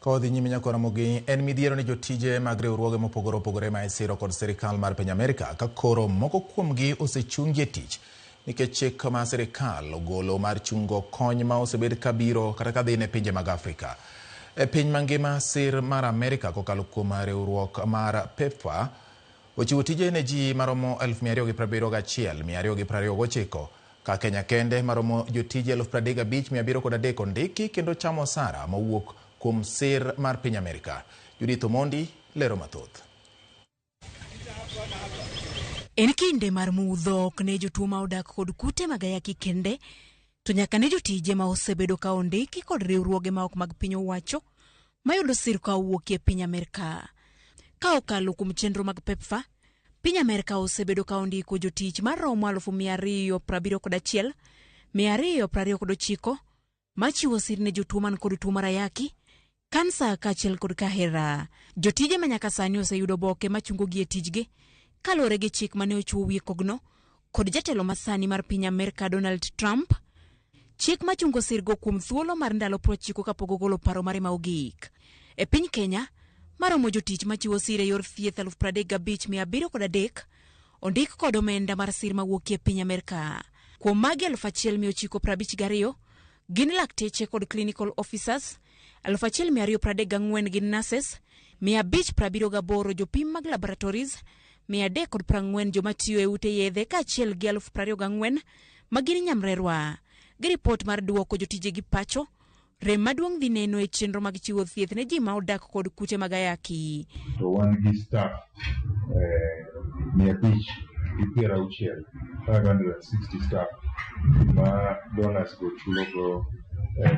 Ka wadhi nyime nyaka Ramogi, en midhiero ni jotije mag riwruoge mopogore opogore ma isiro kod sirikal mar piny Amerka ka koro moko kuomgi osechungi e tich nikech chik ma sirikal ogolo mar chungo kony ma osebed ka biro kata ka dhi ne pinje mag Afrika. E piny mangima, sir mar Amerka kokalo kuom riwruok mar PEPFAR ochiwo tije ne ji maromo 271,229 ka Kenya kende maromo jotije 35,703 ondiki kendo chamo osara mowuok kuom sir mar piny Amerka. Judith Omondi lero mathoth. En kinde mar mudho ok ne jotuo ma odak kod kute mag ayaki kende, to nyaka ne jotije ma osebedo ka ondiki kod riwruoge ma ok mag piny owacho mayudo sir ka owuokie piny Amerka. Ka okalo kuom chenro mag PEPFAR, piny Amerka osebedo ka ondiko jotich maromo 271,229 machiwo sir ne jotuo man kod tuo mar ayaki, kansa kaachiel kod kahera. Jotije ma nyaka sani oseyudo oboke machungogi e tijgi kaluwore gi chik mane ochiwo wiye kogno kod jatelo masani mar piny Amerka Donald Trump. Chik machungo sirgo kuom thuolo mar ndalo 90 kapok ogolo paro mare ma ogik. E piny Kenya, maromo jotich machiwo sir e yor thieth 35,703 ondik kod omenda mar sir mawuokie piny Amerka. Kuom magi 1,952 gin lakteche kod clinical officers, 1,234 gin nurses, 578 jopim mag laboratories, 340 joma tiyo e ute yedhe kaachiel gi 24,000 ma gin nyamrerwa. Gi ripot mar duoko jotijegi pacho, rem maduong' dhi neno e chenro mag chiwo thieth ne ji ma odak kod kute mag ayaki. To wan gi staff 560, 560 staff ma donors go chulo go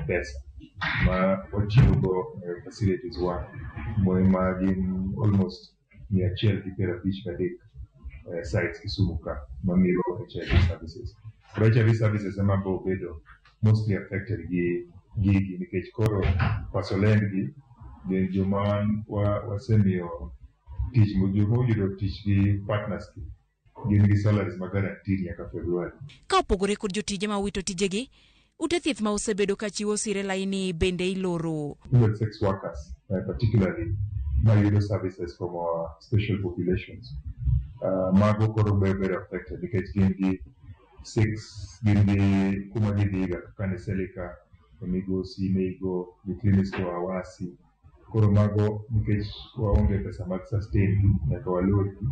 pesa ma watiyo go facilities wa ma gin almost 153 sites Kisumu ka mamiyo HIV services. Koro HIV services ema bo bedo mostly affected gi gigi nikech koro pasolend gi gin joma wasemiyo tich, joma oyudo tich gi partners gi gin gi salaries ma guaranteed nyaka February. Ka opogore kod jotije ma owito tijegi, ute thieth ma osebedo ka chiwo sir e laini bende iloro. Female sex workers, particularly mayudo services from our special populations. Mago koro be very affected nikech gin gi six, gin gi kuma gidhiga kaka ne Selika, Migosi, Meigo, gi clinics go Awasi. Koro mago nikech waonge pesa mag sustain nyaka walorgi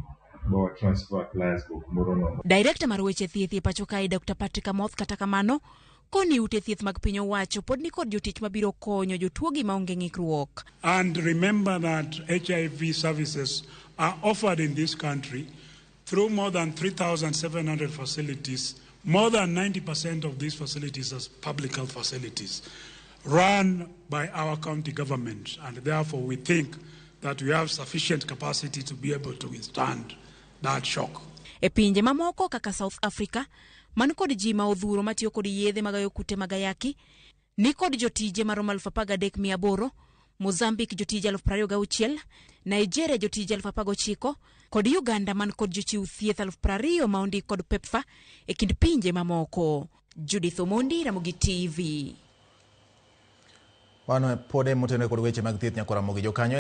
ma wa transfer clients go kumoro nono. Director mar weche thieth e pacho kae Dr. Patrick Amoth kata kamano koni ute thieth mag piny owacho pod ni kod jotich mabiro konyo jotuogi maonge ng'ikruok. And remember that HIV services are offered in this country through more than 3,700 facilities. More than 90% of these facilities are public health facilities run by our county government, and therefore we think that we have sufficient capacity to be able to withstand that shock. E pinje mamoko kaka South Africa, man kod ji ma odhuro matiyo kod yedhe magayo kute mag ayaki, ni kod jotije maromo 13,800, Mozambique jotije 26,000, Nigeria jotije 19,000, kod Uganda man kod jochiw thieth 20,000 ma ondik kod PEPFAR e kind pinje mamoko. Judith Omondi, Ramogi TV. Mano pod e motenore kod weche mag thieth nyaka Ramogi jokanyo.